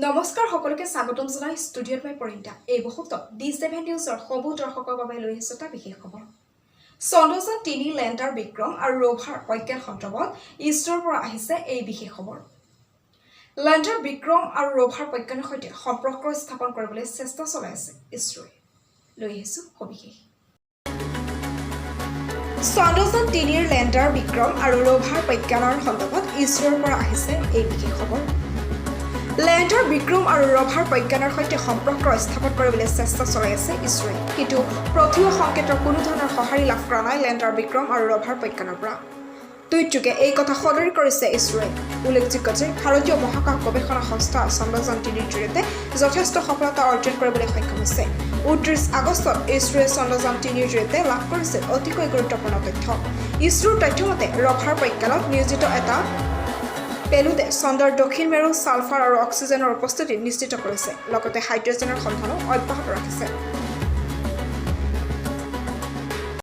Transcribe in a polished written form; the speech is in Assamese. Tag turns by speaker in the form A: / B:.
A: নমস্কাৰ, সকলোকে স্বাগতম জনাই ষ্টুডিঅ'ত মই পৰিণীতা। এই মুহূৰ্তত ডি 7 নিউজৰ সমূহ দৰ্শকৰ বাবে লৈ আহিছোঁ এটা বিশেষ খবৰ। চন্দ্ৰযান 3 লেণ্ডাৰ বিক্ৰম আৰু ৰভাৰ প্ৰজ্ঞান সন্দৰ্ভত ইছৰোৰ পৰা আহিছে এই বিশেষ খবৰ। লেণ্ডাৰ বিক্ৰম আৰু ৰভাৰ প্ৰজ্ঞানৰ সৈতে সম্পৰ্ক স্থাপন কৰিবলৈ চেষ্টা চলাই আছে ইছৰোৱে। লৈ আহিছোঁ সবিশেষ। চন্দ্ৰযান 3ৰ লেণ্ডাৰ বিক্ৰম আৰু ৰভাৰ প্ৰজ্ঞানৰ সন্দৰ্ভত ইছৰোৰ পৰা আহিছে এই বিশেষ খবৰ। লেণ্ডাৰ বিক্ৰম আৰু ৰভাৰ প্ৰজ্ঞানৰ সৈতে সম্পৰ্ক স্থাপন কৰিবলৈ চেষ্টা চলাই আছে ইছৰোৱে। কিন্তু পঠিওৱা সংকেতৰ কোনো ধৰণৰ সঁহাৰি লাভ কৰা নাই লেণ্ডাৰ বিক্ৰম আৰু ৰভাৰ প্ৰজ্ঞানৰ পৰা। টুইটযোগে এই কথা সদৰি কৰিছে ইছৰোৱে। উল্লেখযোগ্য যে ভাৰতীয় মহাকাশ গৱেষণা সংস্থা চন্দ্ৰযান 3ৰ জৰিয়তে যথেষ্ট সফলতা অৰ্জন কৰিবলৈ সক্ষম হৈছে। 29 আগষ্টত ইছৰোৱে চন্দ্ৰযান 3ৰ জৰিয়তে লাভ কৰিছিল অতিকৈ গুৰুত্বপূৰ্ণ তথ্য। ইছৰোৰ তথ্য মতে, ৰভাৰ প্ৰজ্ঞানত নিয়োজিত এটা পেলোডে চন্দ্ৰৰ দক্ষিণ মেৰু ছালফাৰ আৰু অক্সিজেনৰ উপস্থিতি নিশ্চিত কৰিছে। লগতে হাইড্ৰজেনৰ সন্ধানো অব্যাহত ৰাখিছে।